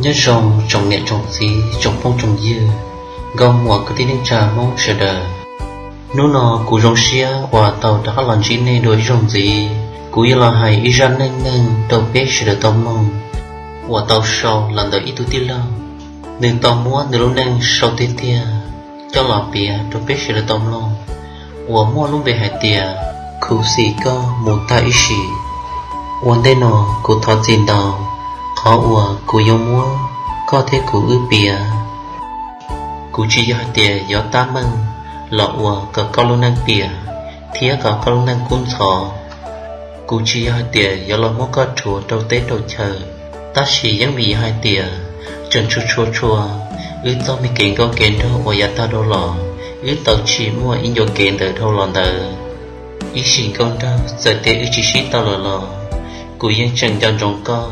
Nyob zoo tsoom niam tsoom txiv tsoom phooj tsoom ywg, nkauj muam kwv tij neej tsa Hmoob sawv daws. Hnub no kuv zoo siab uas tau rov qab los ntsib nej dua ib zaug ntxiv. Kuv yuav los hais ib zaj neej neeg rau peb sawv daws tau mloog, uas tau sau los ntawm ib tug tij laug, nws tau muab nws lub neej sau tiag tiag coj los piav rau peb sawv daws tau mloog, uas muaj lub npe hais tias Khuv xim koj mus tag ib sim. Ua ntej no kuv thov txim ntau qhov uas kuv yuav muab koj thiab kuv wb piav. Kuv tsis yog hais tias yuav tab meeg los ua kom koj lub neej piam thiab kom koj lub neej kub ntxhov. Kuv tsis yog hais tias yuav los muab koj rhuav rau teb rau chaw, tab sis yeej vim yog hais tias tseem tshua tshua tshua wb txoj me kev nkauj kev nraug uas yav tag dhau los, wb tau tsim muaj ib ncua kev ntawd dhau los ntawd. Ib sim nkauj nraug txawm tias wb tsis sib tau lawm los, kuv yeej tseem nco ntsoov koj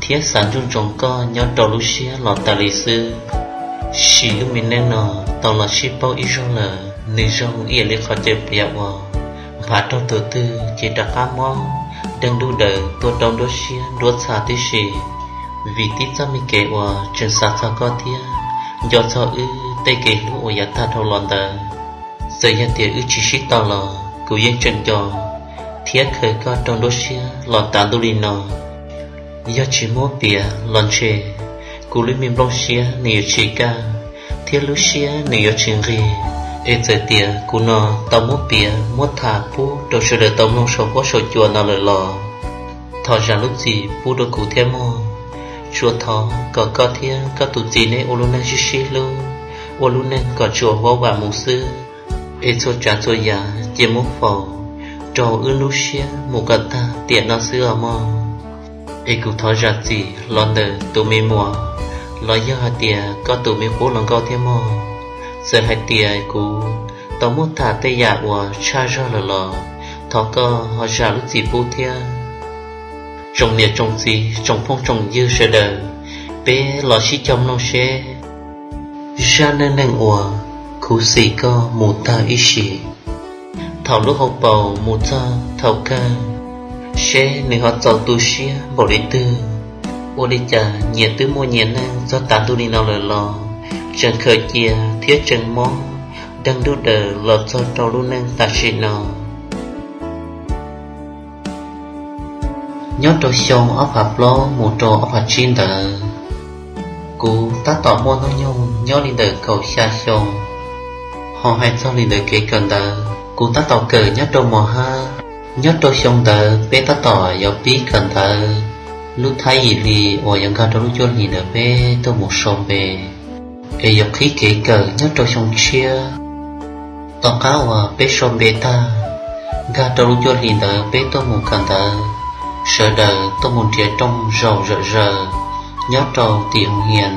thiab xav ntsoov ntsoov koj nyob rau lub siab los tas li xwb. Sim lub me neej no tau los sib paub ib zaug lawm, nws zoo ib yam li qhov caws pliav uas nphav raug tus twg ces rov qab mob deeg dub daws tuaj rau nruab siab nruab txha tib si. Vim tib txoj me kev uas tseem xav txog koj thiab nco txog wb tej kev hlub uas yav tag dhau los ntawd. Txawm yog tias wb tsis sib tau los kuv yeej tseem nco thiab khaws koj rau nruab siab los tas ntuj li no. Yog tsis muab piav los ntshe kuv lub me nplooj siab nws yuav tsis kaj thiab lub siab nws yuav tsis nqig. Es txawm tias kuv no tau muab piav muab tham pub rau sawv daws tau mloog saum huab saum cua no lawm los, thov zam lub txim pub rau kuv thiab mog. Tsuas thov kom koj thiab koj tus txiv neb ua lub neej sib sib hlub, ua lub neej kom tsuas huab vam mus xwb. Es txhua tsav txhua yam cia muab faus rau wb lub siab mus kom tag tiam no xwb os mog. Es kuv thov zam txim los ntawm tus me muam los yog hais tias koj tus me qub hluas nkauj thiab mog. Txawm hais tias kuv tau muab tham tej yam uas tshaj zog lawm los thov koj ho zam lub txim pub thiab. Tsoom niam tsoom txiv tsoom phooj tsoom ywg sawv daws, peb los sib cog mloog seb zaj neej neeg uas Khuv xim koj mus tag ib sim. Thaum lub hauv paus mus txog thaum kawg, seb nws ho txaus tu siab npaum li twg. Ua li cas nyias twb muaj nyias neej txog tav ntuj li no lawm los tseem khaws cia thiab tseem mob deeg dub daws los txog rau lub neej tam sim no. Nyob rau xyoo ob phav plaub mus rau ob phav tsib ntawd, kuv tab tom muaj hnub nyoog nyob li ntawm kaum xya xyoo. Ho hais txog li ntawd kev kawm ntawv, kuv tab tom kawm nyob rau mos hab. Nyob rau xyoo ntawd peb tab tom yuav pib kawm ntawv lub thab yim hli uas yuav nkag rau lub cuaj hli ntawd peb tuaj mus sau npe, es yuav qhib kev kawm nyob rau xyoo tshiab. Tom qab uas peb sau npe tag, nkag rau lub cuaj hli ntawd peb tuaj mus kawm ntawv, sawv daws tuaj mus nrhiav rooj zaum zom zaws nyob rau tim hoo hias.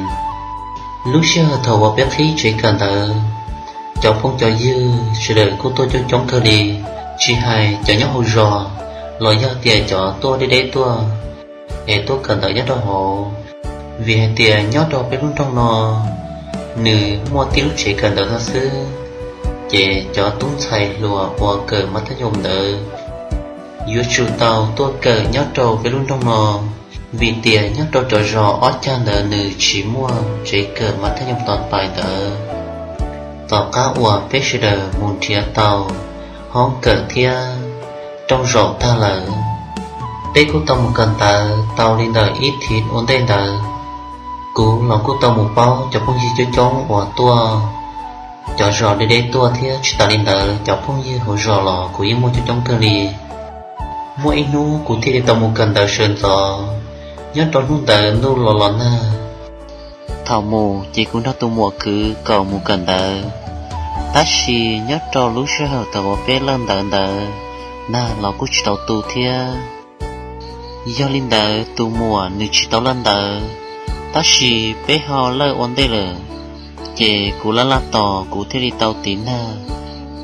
Lub sij hawm thaum uas peb qhib tsev kawm ntawd, cov phooj cov ywg sawv daws kuj tuaj coob coob kawg li, tsis hais cov nyob hauv zos los yog tias cov tuaj deb deb tuaj es tuaj kawm ntawv nyob rau hauv. Vim hais tias nyob rau peb lub nroog no nws muaj tib lub tsev kawm ntawv no xwb, ces cov tub ntxhais hluas uas kawm mas thab nyoos ntawd yuav tsum tau tuaj kawm nyob rau peb lub nroog no, vim tias nyob rau cov zos ob cag ntawd nws tsis muaj tsev kawm mas thab nyoos tos pais ntawd. Tom qab uas peb sawv daws mus nrhiav tau hoob kawm thiab rooj zaum tag lawm, peb kuj tau mus kawm ntawv tau li ntawm ib thiv ua ntej ntawd. Kuv los kuj tau mus paub cov phooj ywg coob coob uas tuaj cov zos deb deb tuaj thiab tsis tas li ntawd cov phooj ywg hauv zos los kuv yeej muaj coob coob kawg li. Muaj ib hnub kuv thiaj li tau mus kawm ntawv sawv ntxov, nyob rau hnub ntawd ntuj los los nag. Thaum mus ces kuv nrog tus muam kwv kaum mus kawm ntawv, tab sis nyob rau lub sij hawm thaum uas peb lawj ntawv ntawd, nag los kuj tsis tau tu thiab. Yog li ntawd tus muam nws tsis tau lawj ntawv, tab sis peb ho lawj ua ntej lawm, ces kuv laj laj tos kuv thiaj li tau tiv nag.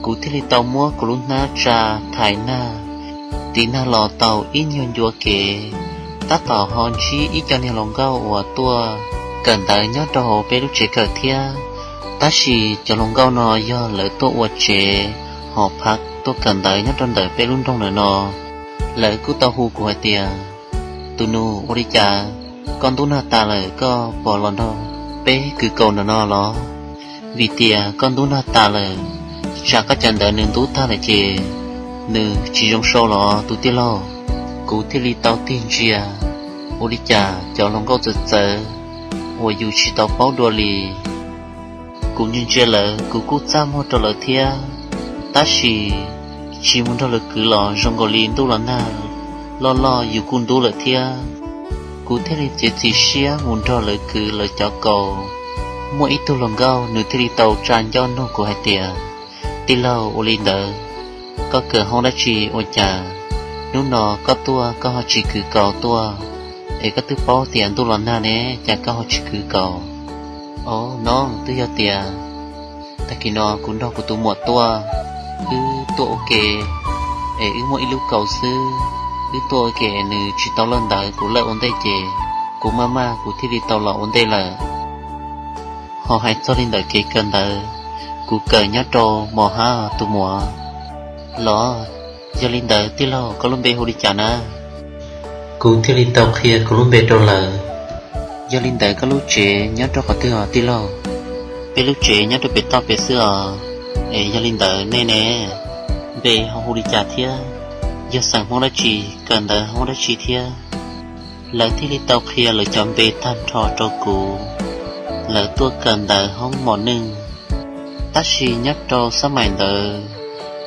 Kuv thiaj li tau muab kuv lub hnab tsa thaiv nag, tiv nag los tau ib nyuag ncua kev, tab tom ho ntsib ib co niag hluas nkauj uas tuaj kawm ntawv nyob rau hauv peb lub tsev kawm thiab. Tab sis cov hluas nkauj no yog lawv tuaj ua tsev hauv phav tuaj kawm ntawv nyob rau ntawm peb lub nroog ntawm no. Lawv kuj tau hu kuv hais tias, tus nus, ua li cas Koj ntub nag tas lawm koj pom los nrog peb kwv kaus ntawm no los? Vim tias koj ntub nag tas lawm, tsam koj cov ntawd nws ntub tag lawm ces nws tsis zoo sau los tus tij laug. Kuv thiaj li tau tig ntsia ua li cas cov hluas nkauj txawv txawv uas yus tsis tau paub dua li. Kuv ntsia ntsia lawv kuv kuj txaj muag rau lawv thiab, tab sis tsis mus nrog lawv kwv los zoo nkaus li ntuj los nag loj loj yus kuj ntub lawm thiab. Kuv thiaj li txiav txim siab mus nrog lawv kwv lawv cov kaus. Muaj ib tug hluas nkauj nws thiaj li tau tsa ncauj nug kuv hais tias, tij laug, ua li ntawd koj kawm hoob dab tsi ua cas hnub no koj tuaj koj ho tsis kwv kaus tuaj, es koj twb paub tias ntuj los nag ne cas koj ho tsis kwv kaus? Au no, twb yog tias tag kis no kuv nrog kuv tus muam tuaj, wb tuaj ua ke es wb muaj ib lub kaus xwb, wb tuaj ua ke nws tsis tau lawj ntawv kuv lawj ua ntej ces kuv maj maj kuv thiaj li tau los ua ntej lawm. Ho hais txog li ntawm kev kawm ntawv, kuv kawm nyob rau mos hab tus muam. Los, yog li ntawd tij laug koj lub npe hu li cas na? Kuv thiaj li tau qhia kuv lub npe rau lawv. Yog li ntawd koj lub tsev nyob rau qhov twg os tij laug? Peb lub tsev nyob rau pem toj pem xwb os. Es yog li ntawd nej ne, npe ho hu li cas thiab? Yog xeem Hmoob dab tsi, kawm ntawv Hmoob dab tsi thiab? Lawv thiaj li tau qhia lawv cov npe tag nrho rau kuv. Lawv tuaj kawm ntawv hoob mos neej, tab sis nyob rau xab maim ntawd,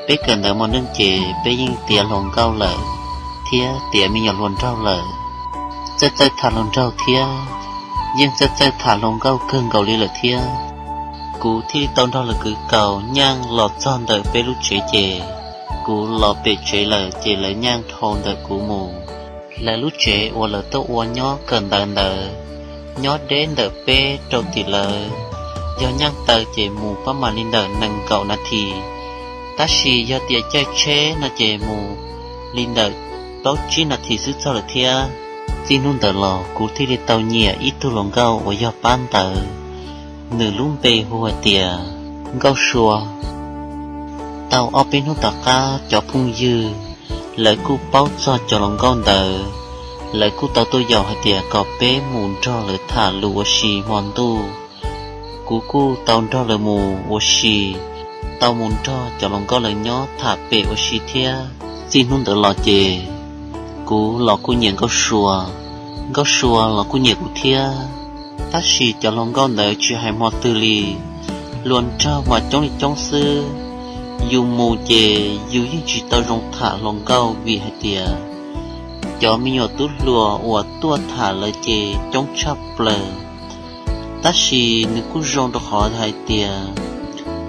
peb kawm ntawv mos neej ces peb yeej tiav hluas nkauj lawm thiab tiav me nyuam hluas nraug lawm. Txawj txawj tham hluas nraug thiab, yeej txawj txawj tham hluas nkauj kawg nkaus li lawm thiab. Kuv thiaj li tau nrog lawv kwv kaus nyaaj los txog ntawm peb lub tsev ces kuv los pem tsev lawm ces lawv nyaaj dhau ntawm kuv mus. Lawv lub tsev uas lawv tuaj ua nyob kawm ntawv ntawd, nyob deb ntawm peb rau tim lawv. Yog nyaaj taw ces mus pab mam li ntawm nees nkaum nas this, tab sis yog tias caij tsheb no ces mus li ntawm plaub tsib nas this xwb txog lawm thiab. Txij hnub ntawd los kuv thiaj li tau nyiam ib tug hluas nkauj uas yog pab ntawv, nws lub npe hu hais tias Nkauj Sua. Tau ob peb hnub tom qab cov phooj ywg lawv kuj paub txog cov hluas nkauj ntawd, lawv kuj tau tuaj yaum hais tias kom peb mus nrog lawv tham lus ua si hmo ntuj. Kuv kuj tau nrog lawv mus ua si, tau mus nrog cov hluas nkauj lawv nyob tham pem ua si thiab. Txij hnub ntawd los ces kuv los kuj nyiam Nkauj Sua, Nkauj Sua los kuj nyiam kuv thiab. Tab sis cov hluas nkauj ntawd tsis hais hmo twg li, hluas nraug mas coob li coob xwb. Yus mus ces yus yeej tsis tau zoo tham hluas nkauj vim hais tias cov me nyuam tub hluas uas tuaj tham lawv ces coob tshaj plaws. Tab sis nws kuj zoo rau qhov hais tias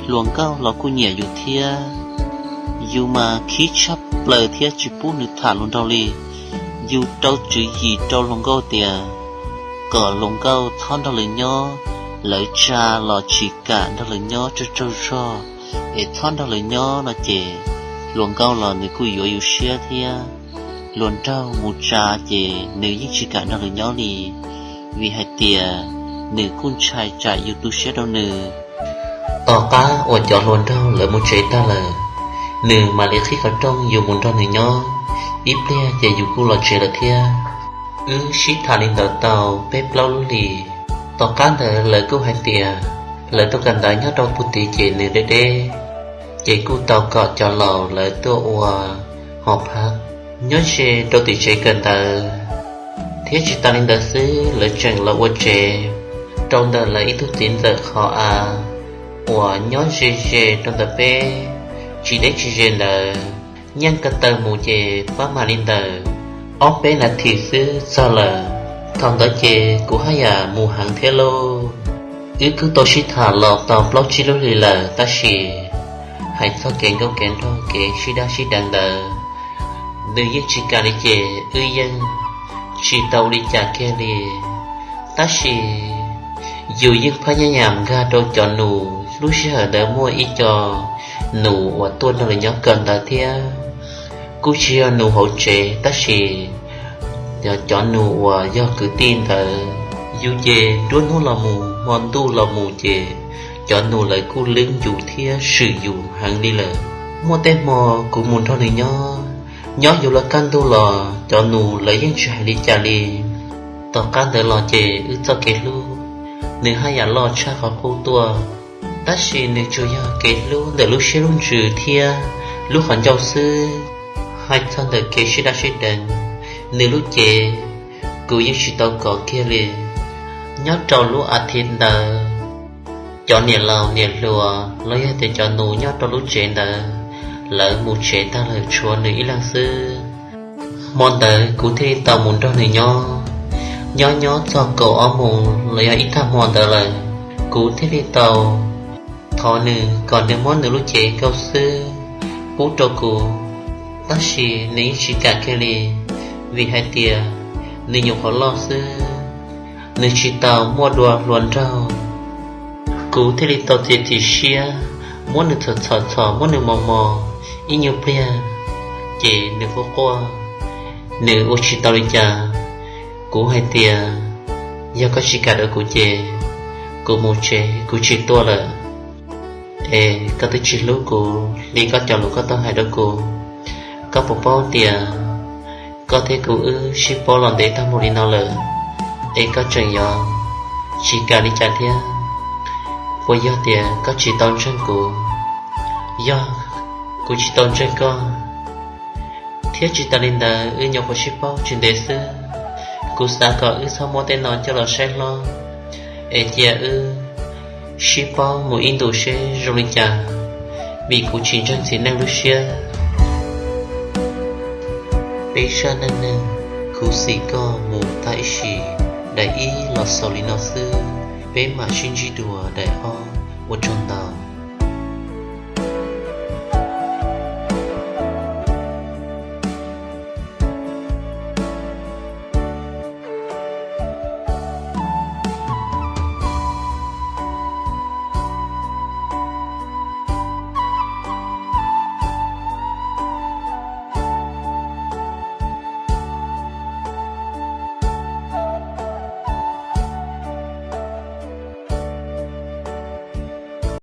hluas nkauj los kuj nyiam yus thiab. Yus mas khib tshaj plaws thiab tsis pub nws tham hluas nraug li. Yus rau tswv yim rau hluas nkauj tias kom hluas nkauj txhob nrog lawv nyob, lawv tsa los tsis kam nrog lawv nyob tsaug tsaug zog, es txhob nrog lawv nyob no ces hluas nkauj los nws kuj yuav yus siab thiab. Hluas nraug mus tsa ces nws yeej tsis kam nrog lawv nyob li, vim hais tias nws kuj ntshai tsam yus tu siab rau nws. Tom qab uas cov hluas nraug lawv mus tsev tag lawm, nws mam li qhib qhov rooj yus mus nrog nws nyob, ib pliag ces yus kuj los tsev lawm thiab. Wb sib tham li ntawd tau peb plaub lub hlis. Tom qab ntawd lawv kuj hais tias lawv tuaj kawm ntawv nyob rau puag tid ces nws deb deb, ces kuj tau kom cov laus lawv tuaj ua hauv phab nyob ze rau tim tsev kawm ntawv. Thiab tsis tas li ntawd xwb, lawv tseem los ua tsev rau ntawm lawv ib tug txiv ntxawm qhov av uas nyob ze ze rau ntawm peb, tsis deb tsis ze ntawd, nyaaj ko taw mus ces pab mam li ntawm ob peb nas this xwb txog lawm. Thaum ntawd ces kuv haj yam mus heev thiab lauj. Wb kuj tau sib tham los tau plaub tsib lub hlis lawm, tab sis hais txog kev nkauj kev nraug kev sib dab sib deev ntawd, nws yeej tsis kam li ces wb yeej tsis tau ua li cas kiag li. Tab sis yus yeej phaj nyaj yam nkag rau cov nus. Lub sij hawm ntawd muaj ib co nus uas tuaj nrog lawv nyob kawm ntawv thiab, kuj tsis yog nus hauv tsev, tab sis yog cov nus uas yog kwv tij ntawd. Yus ces nruab hnub los mus hmo ntuj los mus ces cov nus lawv kuj lwb yus thiab swm yus heev li lawm. Muaj tej hmo kuv mus nrog nws nyob, nyob yuav luag kaj ntug los cov nus lawv yeej tsis hais li cas li. Tom qab ntawd los ces wb txoj kev hlub nws haj yam loj tshaj qhov qub tuaj, tab sis nws tsuas yog kev hlub ntawm lub siab lub ntsws thiab lub qhov ncauj xwb. Hais txog ntawm kev sib daj sib deev, nws lub cev kuv yeej tsis tau kov kiag li. Nyob rau lub a thiv ntawd, cov niam laus niam hluas los yog tias cov nus nyob rau lub tsev ntawd, lawv mus tsev tag lawm tshuav nws ib leeg xwb. Hmo ntawd kuv thiaj li tau mus nrog nws nyob. Nyob nyob txog kaum ob moos los yog ib tag hmo ntawd lawm, kuv thiaj li tau thov nws kom nws muab nws lub cev nkauj xwb pub rau kuv, tab sis nws yeej tsis kam kiag li, vim hais tias nws nyuam qhuav loj xwb, nws tsis tau muaj dua hluas nraug. Kuv thiaj li tau txiav txim siab muab nws txhom txhom txhom, muab nws mos mos ib nyuag pliag, ces nws quaj quaj, nws ua tsis tau li cas. Kuv hais tias, yog koj tsis kam rau kuv ces kuv mus tsev, kuv tsis tuaj lawm. Es koj twb tsis hlub kuv li koj cov lus koj tau hais rau kuv. Koj puas paub tias koj thiab kuv wb sib paub los ntev tag mus li no lawm, es koj tseem yuav tsis kam li cas thiab? Puas yog tias koj tsis tau ntseeg kuv? Yog kuv tsis tau ntseeg koj, thiab tsis tas li ntawd wb nyuam qhuav sib paub tsis ntev xwb, kuv xav kom wb txhob muab tej no coj los saib hlob, es cia wb sib paub mus ib ntus seb zoo li cas, vim kuv tsis ntseeg txiv neej lub siab. Peb zaj neej neeg khuv xim koj mus tag ib sim, daim ib los xaus li no xwb, peb mam sib ntsib dua daim ob, ua tsaug ntau.